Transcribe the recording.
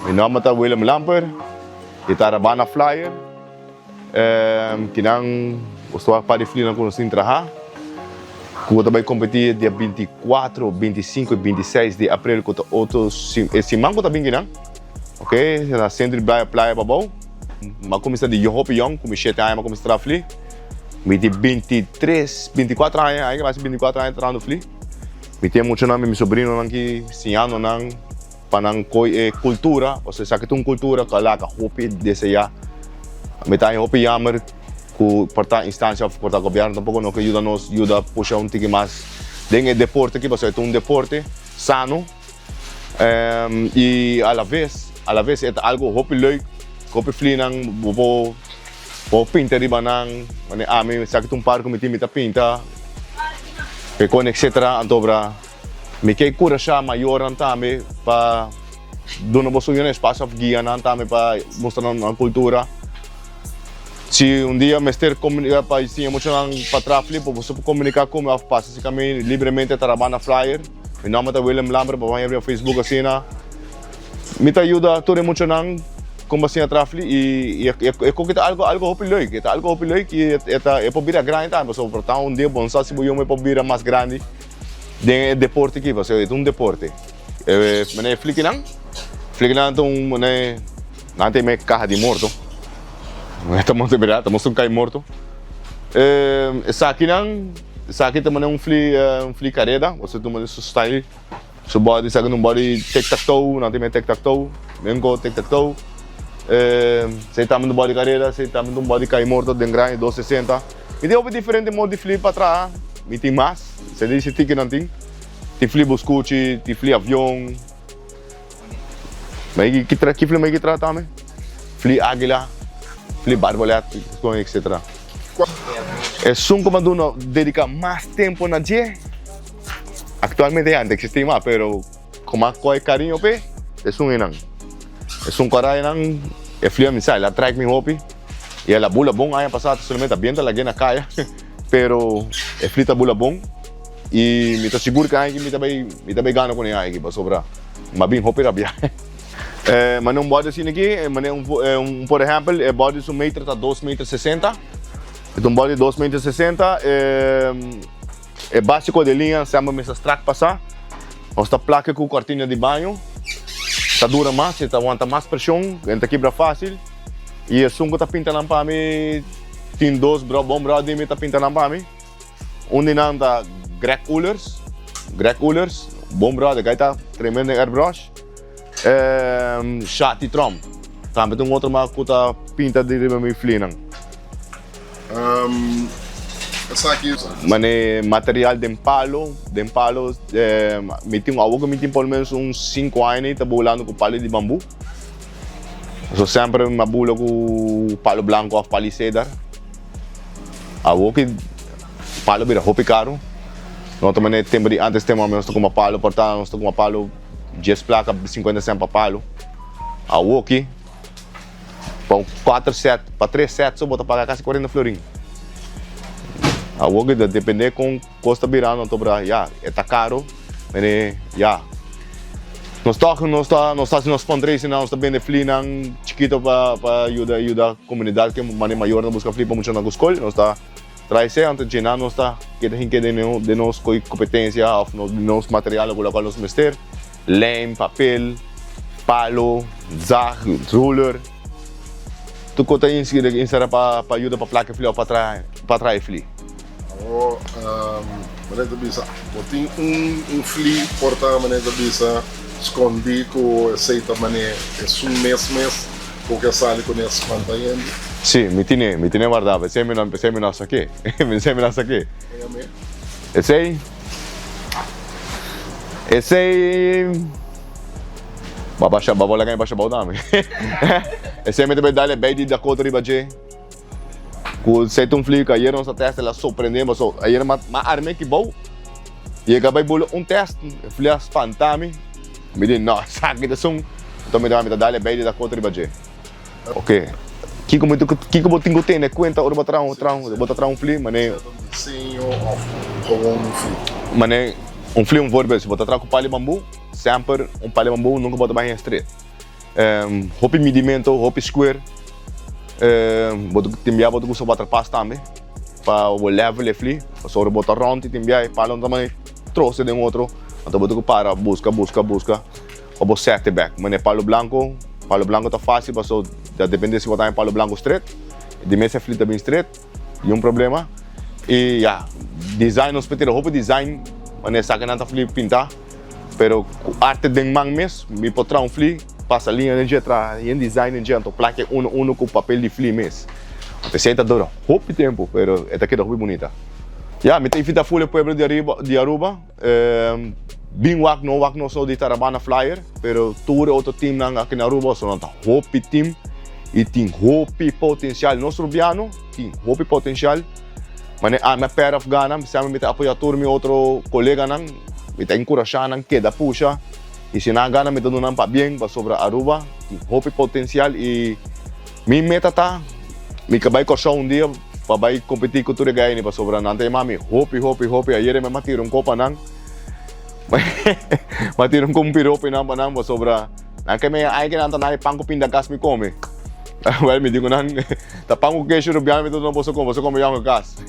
Mi nomber ta Willem Lamper, y ta Rabana Flyer. Kinan bo sta wak par di flinan ku nos tin traha, ku ta bai kompetí dia 24, 25 y 26 di aprel ku ta otro e siman ku ta bin kinan. Ok, na sentro di Playa Playa Pabou. Mi a kuminsá di hopi yòn, ku mi shete aña mi a kuminsá traha fli. Mi tin 23, 24 aña, aña ke bai hasi 24 aña trahando fli. Mi tin e muchanan, mi sobrinonan ki siñando nan. Pa nan koy e kultura, pasobra esaki ta un kultura ku a laga hopi deseá. Mi ta haña hopi yammer ku por ta instansia òf por ta gobièrnu tampoko no ke yuda nos yuda pusha un tiki mas den e deporte aki pasobra e ta un deporte sano i alaves alaves e ta algu hopi leuk, hopi flinan bo por bo por pinta riba nan manera ami esaki ta un par ku mi tin mi ta pinta pekon etcetera anto bra. Mi ke kurashá mayornan tambe pa duna boso yunan espasio òf guia nan tambe pa mustra nan nan kultura. Si un dia mester komuniká pa siña muchanan pa trafli, boso por komuniká ku mi òf pasa si kami libremente ta Rabana Flyer. Mi nòmber ta Willem Lambert, bo por haña riba Facebook asina. Mi ta yuda tur e muchanan kon pa siña trafli i e koki ta algu algu hopi leuk, e ta algu hopi leuk i e ta e por bira grandi tambe pasobra por ta un dia bo no sa si bo yu por bira mas grandi. Den e deporte aki, pasobra e ta un deporte. E manera e flikinan, flikinan ta un manera, nan ta yama e kaha di morto. Ta mostra berdad, ta mostra un kaha di morto. Esakinan, esaki ta manera un fli, un fli kareda, pasobra ta manera su style, su body, esaki ta un body tic tac toe, nan ta yama e tic tac toe, menko tic tac toe. Esei tambe ta un body kareda, esei tambe ta un body kaha di morto den grandi dos sesenta. Mi tin hopi diferente modo di fli pa traha, mi tin mas, se di si tiki nan tin, tin fli buskuchi, tin fli avion, ma ki ki ki fli ma ki traha tambe? Fli águila, fli barbolet, etcetera. Esun ku mi a duna dedica mas tempo na dje, actualmente ya no ta existi mas, pero ku mi a kohe kariño p'e, esun einan. Esun kora einan, e fli a mi sa, el a trek mi hopi. Y el a bula bon aña pasá, solamente a bienta lag'é na kaya, pero e fli ta bula bon y mi ta sigur ku aña aki mi ta bai mi ta bai gana ku e aña aki pasobra mi a bin hopi rabiá. Manera un bòdi asina aki, manera un por ehèmpel e bòdi su meter ta dos meter sesenta, e ta un bòdi dos meter sesenta, e básiko di liña semper mester strak pasá, nos ta plaka ku kòrtina di baño, ta dura mas, e ta wanta mas preshon, e no ta kibra fásil. I esun ku ta pinta nan pa mi, tin dos bon bròder di mi ta pinta nan pa mi. Un di nan ta Greg Oelers, Greg Oelers, bon bròder, kai ta tremendo den airbrush. Shati Tromp, tambe ta un otro mas ku ta pinta di riba mi flinan. Esaki. Mane material den palo, den palo, mi tin awor ku mi tin por lo menos un sinku aña ta bolando ku palo di bambu. So semper mi a bula ku palo blanco of palo di cedar. Awor ki palo bira hopi caro. No ta manera tempo di antes tempo nos ta kuma palo por ta nos ta kuma palo dies placa cincuenta cent pa palo. Awor ki pa un cuater set pa tres set so bo ta paga casi cuarenta florin. Awor ki ta depende con. Kos ta birando anto bra ya e ta karo mene ya nos tok nos ta nos ta hasi nos fundraising nan nos ta bende flinan chikito pa pa yuda yuda komunidat ke mane mayornan buska fli pa muchanan ku skol nos ta trae esei anto djena nos ta keda hinke den den nos koe kompetensia òf den nos material ku lokual nos mester lijm papel palo zag ruler tur kos ta insera pa pa yuda pa plaka e fli òf pa traha pa traha e fli. Awor, manera ta bisa, bo tin un un fli por ta manera ta bisa skondí ku esei ta manera esun mes mes ku ke sali kuné spanta hende? Sí, mi tine, mi tine wardá, p'esei mi no, p'esei mi no a sak'é, p'esei mi no a sak'é. Esei, esei, bo a basha, bo a laga mi basha bou tambe. Esei mi ta bai dal e bei di Dakota riba dje. Ku seta un flico ayer nos a test el a sorprende paso ayer ma ma arme ki bou yega bai bula un test e fli a spanta mi mi di no esaki ta esun enton mi ta mi ta dal e bei di Dakota riba dje ok kiko mi kiko bo tin ku tene kuenta ora bo traha un traha un bo ta traha un fli mane Diseño of gewoon un fli? Mane un fli un voorbeeld si bo ta traha ku pali bambu semper un pali bambu nunka bo ta bai hestre. Hopi midimento, hopi square. Bo ta tin bia bo ta gusta waterpas tambe pa bo level e fli. Pasobra bo ta rond y tin bia e palo no ta mane trose den otro. Anto bo ta ku para buska, buska, buska pa bo sete bek. Mane palo blanco, palo blanco ta facil paso ta depende si bo ta haña palo blanco stret. Di mes e fli ta bin stret, niun problema. Y ya, design nos por tira hopi design mane esaki nan ta fli pinta. Pero ku arte den man mes mi por traha un fli, pasa liña den dje, traha yen design den dje, anto plak'e uno uno ku papel di fli mes. Anto esei ta dura hopi tempu, pero e ta keda hopi bunita. Ya, mi ta invita ful e pueblo di ariba di Aruba bin wak no wak no so di Tarabana Flyer, pero tur e otro teamnan aki na Aruba, pasobra nan ta hopi team i tin hopi potensial. Nos Rubiano tin hopi potensial. Mane ami a pèrdè òf gana, mi semper mi ta apoyá tur mi otro koleganan, mi ta enkurashá nan keda pusha i si nan a gana mi ta duna nan pabien pasobra Aruba tin hopi potensial i mi meta ta mi ke bai Kòrsou un dia pa bai kompetí ku tur e gaini pasobra nan ta yama mi hopi hopi hopi ayera mi a tira un kopa nan mi a tira un piropo nan pa nan pasobra Nan ke me ai ke nan ta na e pan ku pindakas mi kome. Wèl mi di ku nan, ta pan ku keshu rubiano mi ta duna boso kome, boso kome yòn ku kas.